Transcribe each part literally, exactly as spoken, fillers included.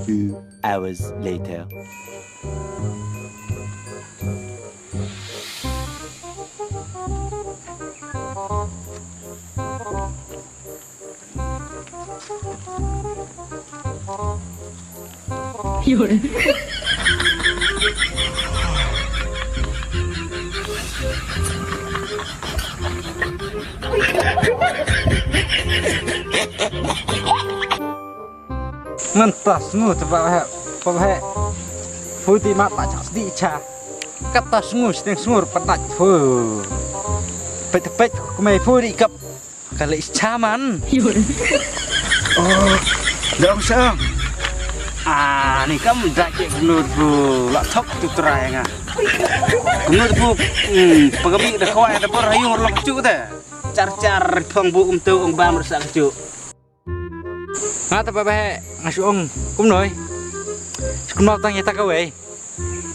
Two hours later. Mynta sngur te ba he, ba he. Phu ti mat ba chas di cha. Kata sngur sting sngur padat phu. Pet pet kumai phu di kap. Kali cha man. Oh, dong sang. Ah, ni kam da ke nud phu. La thok tu trai nga. Nud phu. Hmm, pagami da khwai da bor hayung lok chu te. Char char phong bu um tu ong bam rasa chu. Nga ta ba ba he nga shu ong kumnoi. Kumno tang ïa ta kawei.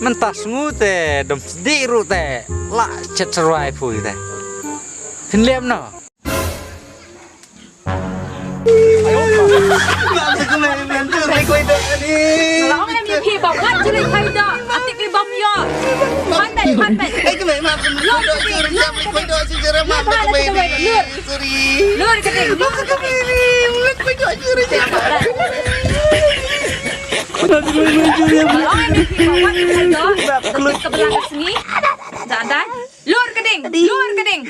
Mynta sngu te dom sdi ru te la chet sarwai phu te. Phin lem no. Nga ong ïa phi ba wat jylliew khoi doh, atik li bam ïoh. Phan beit, phan beit. Lur ka ding, lur ka ding. Lur ka ding. Lur ka ding. Nga ong ïa phi ba wat jylliew khoi doh, atik ka blang ka sngi. Da, da. Lur ka ding, lur ka ding.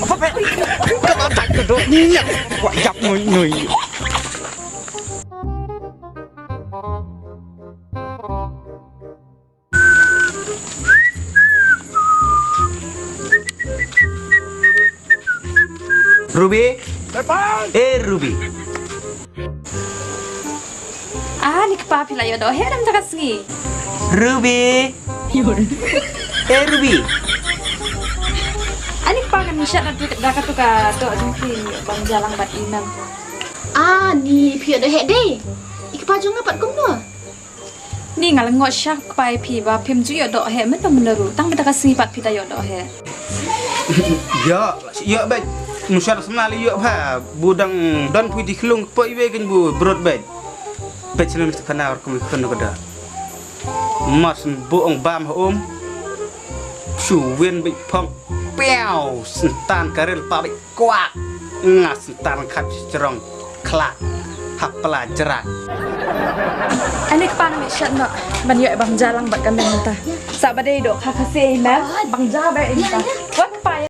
Ka ba dak ka dok ni nya. Wa yap nui nui. Ruby. Eh, Ruby. Ah, ni kpa phi la ïoh doh he nam da ka sngi. Ruby. Eh, Ruby. Ah, ni kpa kan shat da ka tu ka doh jong phi bam jalang bad i mem. Ah, ni phi ïoh doh he dei. I kpa jong nga pat kumno? Ni nga la ngot sha kpa ïa phi ba phim ju ïoh doh he mynta mynta ruh tang mynta ka sngi pat phi da ïoh doh he. Ïoh, ïoh bad. Mushar semna li ïoh pha bu dang don phi di khlung poi wei kan bu brot bad. Bad snem tu kana or kum khun ka da. Mas bu ong bam ha um. Shu win bad phong. Piao sentan karil pa bad. Kwak. Nga sentar khat jrong khlak ha pla jra. Ani kpa ngi shat noh ban ïoh bam jalang bad ka mem ta. Sa ba dei doh kha kha se mem bang ja ba in ta. Wat pa